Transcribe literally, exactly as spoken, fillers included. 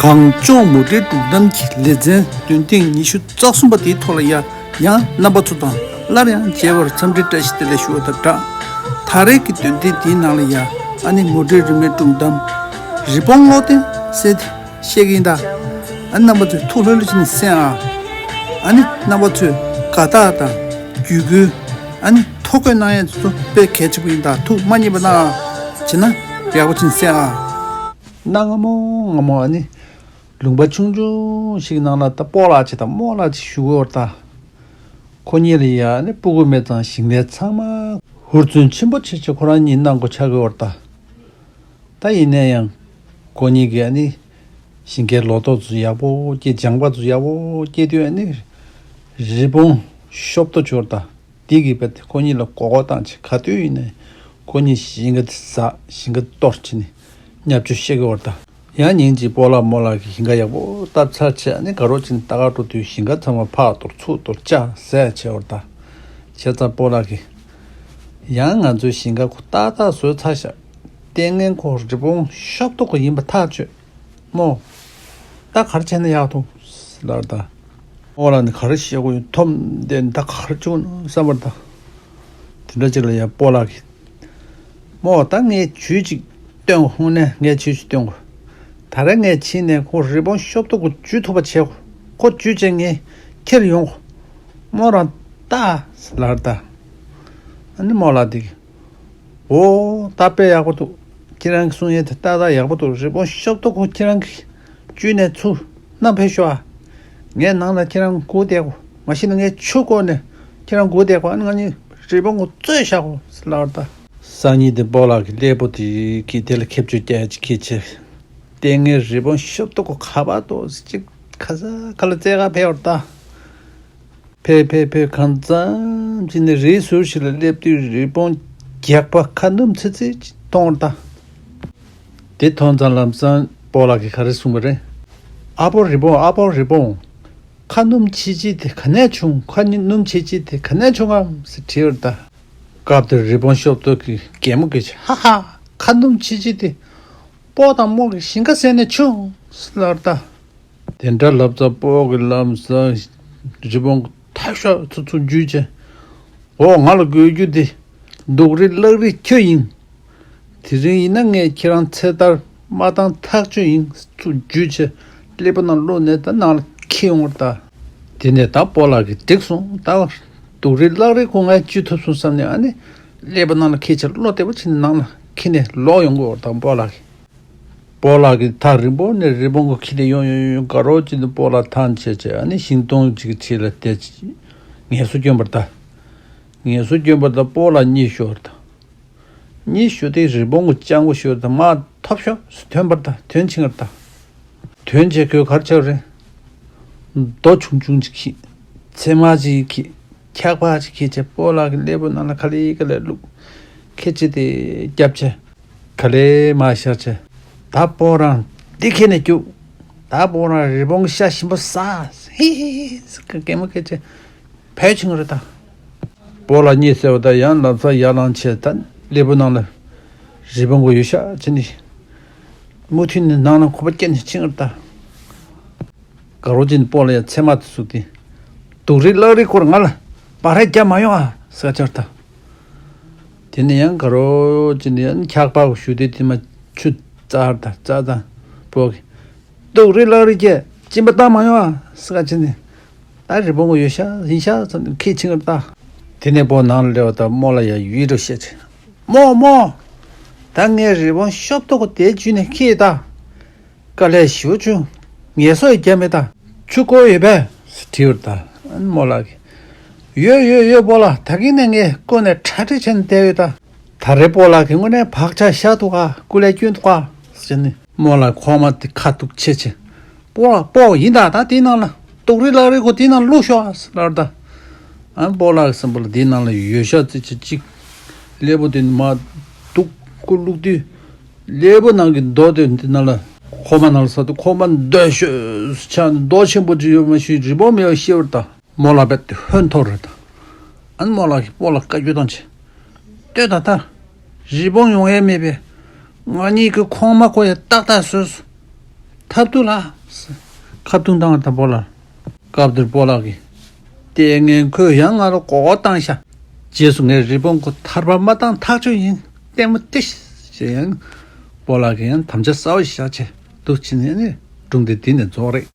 གངས་ལྗོངས་མུ་འབྲེལ་སྒྲུང་གཏམ་གྱི་ལེ་ཚན་འདོན་ཐེངས་ཉི་ཤུ་རྩ་གསུམ་པ་དེའི་ཐོག་ལ་ཡ་ཡང་རྣམ་པ་ཚོ་དང་སླར་ཡང་མཇལ་བར་འཚམས་འདྲི་བཀྲ་ཤིས་བདེ་ལེགས་ཞུ་བ་དང་སྦྲགས། ད་རེས་ཀྱི་འདོན་ཐེངས་འདིའི་ནང་ལ་ཡ་ཨ་ནི་མུ་འབྲེལ་རིས་མེད་སྒྲུང་གཏམ་རི་བོང་བློ་ལྡན་ཟེར་དེ་བཤད་ཀྱི་ཡིན་ད། ཨ་ནི་རྣམ་པ་ཚོས་ཐུགས་ལྷོད་ལྷོད་བྱས་ནས་གསན་ཨ། ཨ་ནི་རྣམ་པ་ཚོས་དགའ་རྟགས་དང་བརྒྱུད་སྐུལ་ཨ་ནི་ཐོ་འགོད་གནང་ཡས་དེ་ཚོ་དཔེ་གལ་ཆེན་པོ་ཡིན་ད། ཐུགས་མ་མཉེས་པ་གནང་ཨ། བྱས་ན་ཡག་པོ་བྱས་ནས་གསན་ཨ། གནའ་སྔ་མོ་སྔ་མོ་ཨ་ནི་ལུང་པ་ཆུང་ཆུང་ཞིག་ནང་ལ་ད་སྤོ་ལགས་ཅིག་དང་རྨོ་ལགས་ཅིག་བཞུགས་ཡོད་རེད་ད། ཁོ་གཉིས་ལ་ཡ་ཨ་ནི་སྤུ་གུ་མེད་ཙང་ཞིང་ལས་ཚང་མ་ཧུར་བརྩོན་ཆེན་པོ་བྱས་བྱས་ཁོ་རང་གཉིས་གནང་དགོས་ཆགས་ཀྱི་ཡོད་རེད་ད། ད་ཡིན་ན་ཡང་ཁོ་གཉིས་ཀྱིས་ཨ་ནི་ཞིང་ཁའི་ལོ་ཏོག་ཚོ་ཡག་པོ་སྐྱེ་ལྗང་པ་ཚོ་ཡག་པོ་སྐྱེ་དུས་ཨ་ནི་རི་བོང་ཤོབ་ཏོ་ཅིག་ཡོད་རེད་ད། དེ་གིས་རྦད་དེ་ཁོ་གཉིས་ལ་མགོ་སྐོར་བཏང་བྱས་ག་དུས་ཡིན་ནའི་ཁོ་གཉིས་ཞིང་ཁ་དེ་ཟ་ཞིང་ཁ་གཏོར་བྱས་ནས་བརྙས་བཅོས་བཤད་ཀྱི་ཡོད་རེད་ད། ཡང་ཉིན་གཅིག་སྤོ་ལགས་རྨོ་ལགས་ཀྱིས་ཞིང་ཁ་ཡག་པོ་བཏབ་ཚར་བྱས་ཨ་ནི་དགའ་རོགས་བྱས་ནས་ལྟ་ག་འགྲོ་དུས་ཞིང་ཁ་ཚང་མ་ཕར་གཏོར་ཚུར་གཏོར་ལྕགས་བཟས་བྱས་ཡོད་རེད་ད། བྱས་ཙང་སྤོ་ལགས་ཀྱིས་ཡང་ང་ཚོའི་ཞིང་ཁ་ཁོ་ཏག་ཏག་བཟོས་ཚར་ཤག་ལྟས་ངན་ཁོ་རི་བོང་ཤོབ་ཏོ་ཁོ་ཡིན་པ་ཐག་ཆོད། རྨོ། ད་ག་རེ་བྱས་ན་ཡག་འདུག་ལབ་རེད་ད། རྨོ་ལགས་ནི་ག་རེ་བཤད་དགོས་ཡོད་འཐོམ་བསྡད་ནས་ད་ག་རེ་བྱུང་ན་བསམ་པ་རེད་ད། དེ་འདྲ་ཅིག་ལ་ཡ་སྤོ་ལགས་ཀྱིས། རྨོ་ད་ངས་ཇུས་ཅིག་སྟོན་དགོས། དངོས་གནས་ངས་ཇུས་ཅིག་སྟོན་དགོས། ད་རེས་ངས་ཕྱིན་ནས་ཁོ་རི་བོང་ཤོབ་ཏོ་ཁོ་འཇུ་ཐུབ་པ་བྱེད་དགོས། ཁོ་འཇུས་བྱས་ངས་ཁྱེར་ཡོང་དགོས། རྨོ་རང་ལྟ་ལབ་རེད་ད། ཨ་ནི་རྨོ་ལགས་དེ་གིས། འོ་ད་དཔེ་ཡག་པོ་འདུག་ཁྱེད་རང་གིས་གསུང་ཡས་དེ་ཏག་ཏག་ཡག་པོ་འདུག་རི་བོང་ཤོབ་ཏོ་ཁོ་ཁྱེད་རང་གིས་འཇུས་ནས་ཚུར་ནང་ཕེབས་ཤོག་ཨ། ངས་ནང་ལ་ཁྱེད་རང་སྒུག་བསྡད་དགོས། མ་གཞི་ནས་ངས་ཆུ་བསྐོལ་ནས་ཁྱེད་རང་སྒུག་བསྡད་དགོས། ཨ་ནི་ང་གཉིས་རི་བོང་ཁོ་བཙོས་བཞག་དགོས་ལབ་རེད་ད། སང་ཉིན་དེ་སྤོ་ལགས་ཀྱིས་སླེ་པོ་དེ་གིས་དེ་ལ་ཁེབས་གཅོད་རྒྱག་ཅིག་ཁྱེད་ཆེ། ལྟས་ངན་རི་བོང་ཤོབ་ཏོ་ཁོ་ག་པར་འདུག་ཅིག་ག་ས་ག་ལ་བཙལ་ག་ཕེབས་པ་རེད་ད། ཕེབས་ཕེབས་ཕེབས་གང་ཙམ་ཅིག་ནས་རིའི་ཟུར་ཞིག་ལ་སླེབས་དུས་རི་བོང་རྒྱགས་པ་ཁ་སྣུམ་ཚིལ་ཚིལ་ཅིག་མཐོང་བ་རེད་ད། དེ་མཐོང་ཙང་ལམ་སང་སྤོ་ལགས་ཀྱིས་ག་རེ་གསུངས་པ་རེད། ཨ་ཕོ་རི་བོང་ཨ་ཕོ་རི་བོང་། ཁ་སྣུམ་ཆི་ཆི་དེ་ག་ནས་བྱུང་། ཁ་སྣུམ་ཆི་ཆི་དེ་ག་ནས་བྱུང་ངམ་ཟེར་དྲིས་པ་རེད་ད། སྐབས་དེར་རི་བོང་ཤོབ་ཏོ་གིས་གད་མོ་བགད་བྱས་ཧ་ཧ་ཁ་སྣུམ་ཆི་ཆི་དེ་སྤོ་དང་རྨོ་གི་ཞིང་ཁ་ཟས་ནས་བྱུང་ཟེར་ལབ་རེད་ད། དེ་འདྲ་ལབ་ཙང་སྤོ་གི་ལམ་སང་རི་བོང་ཐབས་ཤོར་ཚུར་ཚུར་འཇུས་བྱས། འོ་ང་ལ་དགོས་རྒྱུ་དེ་སྡུག་རི་གླག་རི་ཁྱོད་ཡིན། དེ་རིང་ཡིན་ན་ངས་ཁྱེད་རང་ཚེ་ཐར་མ་བཏང་ཐག་ཆོད་ཡིན། ཚུར་འཇུས་བྱས་སླེ་པོ་ནང་བླུགས་ནས་ད་ནང་ལ་འཁྱེར་ཡོང་བ་རེད་ད། དེ་ནས་ད་སྤོ་ལགས་ཀྱིས་འགྲིག་སོང་ད། སྡུག་རི་གླག་རི་ཁོ་ངས་འཇུ་ཐུབ་སོང་བསམ་ནས་ཨ་ནི་སླེ་པོ་ནང་ལ་འཁྱེར་བྱས་བློ་བདེ་པོ་བྱས་ནས་ནང་ལ་འཁྱེར་ནས་ལོག་ཡོང་གི་ཡོད་རེད་ད་སྤོ་ལགས་ཀྱིས། སྤོ་ལགས་ཀྱིས་ཐག་རིང་པོ་ནས་རི་བོང་གི་ཁྱི་ལ་ཡོང་ཡོང་ཡོང་དགའ་རོགས་ཅིག་ཏུ་སྤོ་ལགས་ཐང་ཆད་བྱས་ཨ་ནི་ཤིང་སྡོང་ཅིག་གི་འཁྲིས་ལ་བསྡད་ངལ་གསོ་སྐྱོན་པར་ད། ངལ་གསོ་སྐྱོན་པར་ད་སྤོ་ལགས་གཉིད་ཤོར་ད། གཉིད་ཤོར་དེ་རི་བོང་གི་སྤྱང་པོ་ཤོར་ད་མར་ཐོབ་ཤོག་ཟེར་ཐོན་པར་ད་ཐོན་ཕྱིན་པར་ད། ཐོན་བྱས་ཁོས་ག་རེ་བྱས་རེད། རྡོ་ཆུང་ཆུང་ཅིག་ཁྱེར། ཚེར་མ་ཅིག་ཁྱེར། འཁྱག་པ་ཅིག་ཁྱེར་བྱས་སྤོ་ལགས་ཀྱི་སླེ་པོ་ནང་ལ་ག་ལེ་ག་ལེ་བླུགས། ཁྱེར་བྱས་དེ་བརྒྱབ་བྱས། ག་ལེ་མར་བཞག་བྱས། ད་སྤོ་རང་འདི་ཁྱེར་ནས་རྒྱུགས། ད་སྤོ་རང་རི་བོང་གི་ཤ་ཞིམ་པོ་ཟ། ཧི་ཧི་ཧི་ཟེར་གད་མོ་བགད་བྱས་བྲོས་ཕྱིན་པ་རེད་ད། སྤོ་ལགས་གཉིད་སད་པ་དང་ཡང་ལམ་སང་ཡར་ལངས་བྱས་ད་སླེ་པོ་ནང་ལ་རི་བོང་གི་ཡོད་ཤག་བྱས་ནས་མུ་མཐུད་ནས་ནང་ལ་གོམ་པ་བསྐྱལ་ནས་ཕྱིན་པ་རེད་ད། དགའ་རོགས་ཅན་སྤོ་ལགས་ཡ་ཚེར་མ་དེ་བཙུགས་ཏེ། སྡུག་རི་གླག་རི་སྐོར་ང་ལ་བག་རེ་རྒྱབ་མ་ཡོང་ཨ་ཟེར་བྱས་ད། དེ་ནས་ཡང་དགའ་རོགས་ཅན་ཡང་འཁྱག་པ་གི་ཞུ་དེ་དེ་མ་ཆུ་བཙགས་ད་བཙགས་ད་སྤོ་གི། སྡུག་རི་གླག་རི་སྐྱེ་གཅིན་པ་བཏང་མ་ཡོང་ཨ་ཟེར་བྱས་ནས། ད་རི་བོང་གི་ཡོད་ཤག་ཡིན་ཤག་ཟེར་ནས་ཁྱེར་ཕྱིན་པ་རེད་ད། དེ་ནས་སྤོ་ནང་ལ་སླེབས་པ་ད་རྨོ་ལགས་ཡ་ཡིད་འགྲོ་བཤད་བྱས། རྨོ་རྨོ། ད་ངས་རི་བོང་ཤོབ་ཏོ་ཁོ་དེ་འཇུས་ནས་ཁྱེར་ད། དཀའ་ལས་ཞེ་པོ་བྱུང་། ངལ་གསོ་ཡི་རྒྱབ་མེད་ད། ཆུ་བསྐོལ་ཡོད་པས་ཟེར་དྲིས་པ་རེད་ད། རྨོ་ལགས་ཀྱིས། ཡོད་ཡོད་ཡོད་སྤོ་ལགས་ད་གིན་ནས་ངས་བསྐོལ་ནས་གྲ་སྒྲིག་བྱས་ནས་བསྡད་ཡོད་ད། ད་རེས་སྤོ་ལགས་ཀྱིས་དངོས་གནས་བག་ཆགས་ཤར་འདུག་ག་སྐུ་ལས་བསྐྱོན་འདུག་ག་ཟེར་ནས་རྨོ་ལགས་ཁོག་མ་དེ་ཁ་ཐུག་ཆེ་ཆེ། སྤོ་ལགས་སྤོ་ཡིན་ད་ད་དེའི་ནང་ལ་སྡུག་རི་གླག་རི་ཁོ་དེའི་ནང་ལ་བླུགས་ཤོག་ཟེར་ལབ་རེད་ད། ཨ་སྤོ་ལགས་ཀྱི་སེམས་པ་ལ་དེའི་ནང་ལ་ཡོད་ཤག་ཙི་ཅི་གཅིག་སླེ་པོ་དེ་མར་འདུག་སྐུ་བླུགས་དུས། སླེ་པོ་ནང་གི་རྡོ་དེ་འདི་ནང་ལ་ཁོག་མ་ནང་ལ་ཟགས་དུས་ཁོག་མ་རྡོ་ཤོས་ཆགས་ནས་རྡོ་ཆེན་པོ་ཅིག་ཡོད་མ་ཤེས་རི་བོང་མེད་པ་ཤེས་པ་རེད་ད། རྨོ་ལགས་རྦད་དེ་ཧོན་འཐོར་རེད་ད། ཨ་ནི་རྨོ་ལགས་ཀྱིས་སྤོ་ལགས་བཀའ་བཀྱོན་བཏང་བྱས། ལྟོས་ད་ད། རི་བོང་ཡོང་ཡས་མེད་པས། ང་གཉིས་ཀྱི་ཁོག་མ་ཁོ་ཡ་ཏག་ཏག་བཟོས་སོང་། ཐབས་སྡུག་ལ། ཁ་བརྡུང་བཏང་བ་དང་སྤོ་ལགས། སྐབས་དེར་སྤོ་ལགས་ཀྱིས། ལྟས་ངན་ཁོས་ཡང་ང་ལ་མགོ་སྐོར་བཏང་ཤག་རྗེས་སུ་ངས་རི་བོང་ཁོ་ཐར་པ་མ་བཏང་ཐག་ཆོད་ཡིན། ལྟད་མོ་སྟེ། ཞེས་ཡང་། སྤོ་ལགས་ཀྱིས་ཡང་དམ་བཅའ་གསར་བ་ཞིག་བཞག་བྱས་འདུག་ཕྱིན་ནས་ནི་སྒྲུང་དེ་འདི་ནས་རྫོགས་རེད།